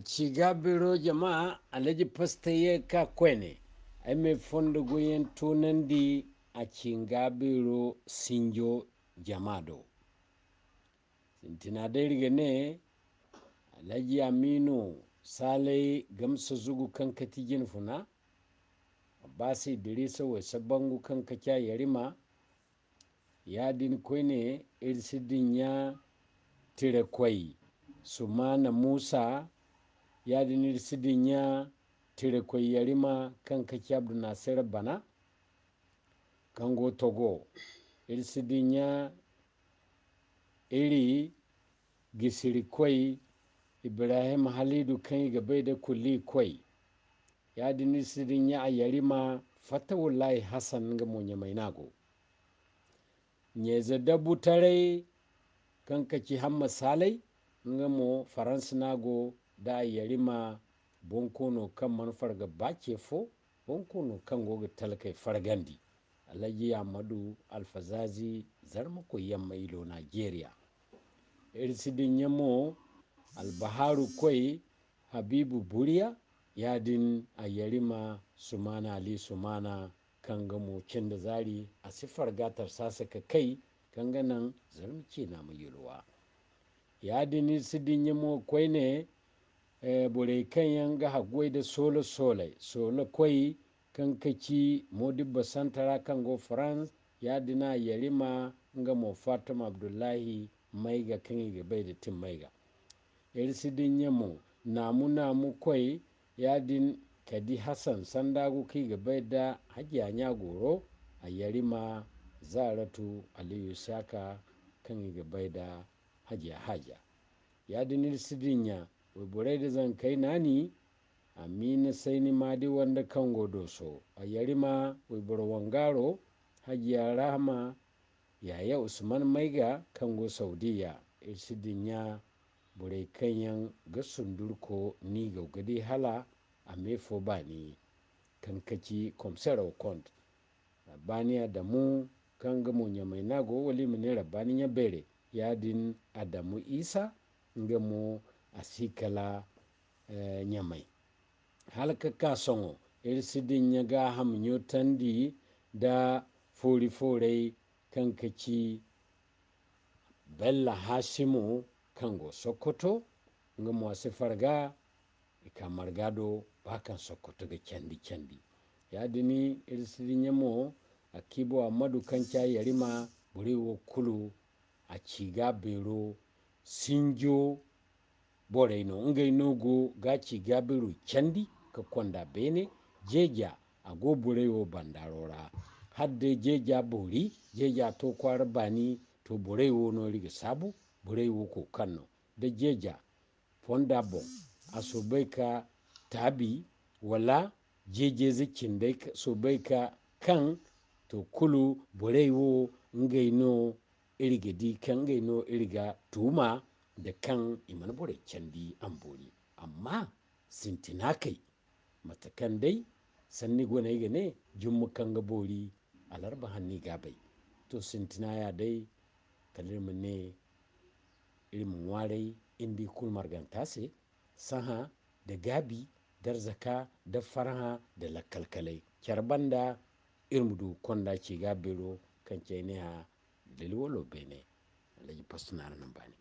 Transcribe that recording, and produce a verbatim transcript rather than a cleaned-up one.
Ciga biro jama, Alhaji Pasta ye ka koyne, ay me fondo goyen tunandi a cinga biro sinjo jama do. Sintina day iri ga ne, Alhaji Aminu Salai Gamsa Zugu kaŋ kati jinfuna, Abbas Idrisa Waysa Bangu kaŋ kaci a yarima, ya-din koyne iri si dinya tirekoy Sumana Musa, ya-din iri si dinya tirekoy yarima kaŋ kaci Abdunasir Bana, kaŋ go Togo, iri si dinya iri gisirikoy Ibrahim Halidu kaŋ i ga bay da kulli koy. Ya-din iri si dinya a yarima Fatawullahi Hassan nga mo Ɲamay no a go. Ɲeeze dabbu taray kaŋ kaci Hamma Salai nga mo Faransa no a go da a yarima bonkoono kaŋ mana farga ba ce fo, bonkoono kaŋ go ga talkey fargandi. Alhaji Amadu Alfazazi Zarmakoy Yamma Ilo Najeriya. Iri si dinya mo Albaharu koy Habibu Buriya, ya-din a yarima Sumana Ali Sumana kaŋ ga mo cindi zaari a si farga tarsasa ka kay kaŋ ga naŋ Zarma ciina ma yulwa. Ya-din iri si dinya mo koyne eh, borey kaŋ yaŋ ga haggoy da soola soolay, soola koy kaŋ ka ci Modibbo Santara kaŋ go France, ya-din a yarima nga mo Fatima Abdullahi Mayga kaŋ i ga bay da Tim Mayga. Iri si dinya mo naamu naamu koy ya-din ka di Hassan Sandagu kaŋ i ga bay da Hajiya Ɲagoro, a yarima Zaratu Aliyu Isaka kaŋ i ga bay da Hajiya Haja. Ya-din iri si dinya wayborey da zankey naani, Amina Sayni Madi wanda kaŋ go Dooso, a yarima wayboro wangaro, Hajiya Rahama Yaya Usman Mayga kaŋ go Saudiya. Iri si dinya borey kaŋ yaŋ ga sundurko niigaw ga di hala a me fo baani kaŋ kaci Komisero Kont. Rabbaani Adamu kaŋ nga mo Ɲamay no a go, wala i ma ne Rabbaani Ɲabeere, ya-din Adamu Isa nga mo a si kala eh, Ɲamay. Hala ka ka sohõ iri si dinya gaaham ɲotandi da foori-foorey kaŋ ka ci Bello Hasimu kaŋ go Sokoto, nga mo a si farga i ka marga do ba kaŋ Sokoto ga candi-candi. Ya-din iri si dinya mo Akibo Amadu kaŋ ci a yarima borey wo kulu a ci ga beero sinjo borey no. Ngey no go ga ci ga beero candi ka konda beene. Jeeja a go borey wo bandaro ra. Hala day jeeja boori, jeeja to kwaara baani, to borey wo no iri ga saabu, borey wo kookar no. Da jeeja fonda boŋ a soobay ka taabi, wala jeejayze cindey soobay ka kaŋ, to kulu borey wo ngey no iri ga di kaŋ ngey no iri ga tuuma da kaŋ i mana borey candi a ma boori. Amma sintina kay, mate kaŋ day sanni goney ga ne, jumma kaŋ ga boori, alarba hanno i ga a bay. To, sintina ya day, kala iri ma ne, iri ma ŋwaaray iri nda i kulu marganta se, sahã da gaabi, da arzaka, da farhã, da lakkalkalay. Care banda, iri ma du konda ci ga beero kaŋ ci ay ne hã, lilwalo beene. Alhaji Pasto no araŋ naŋ baani.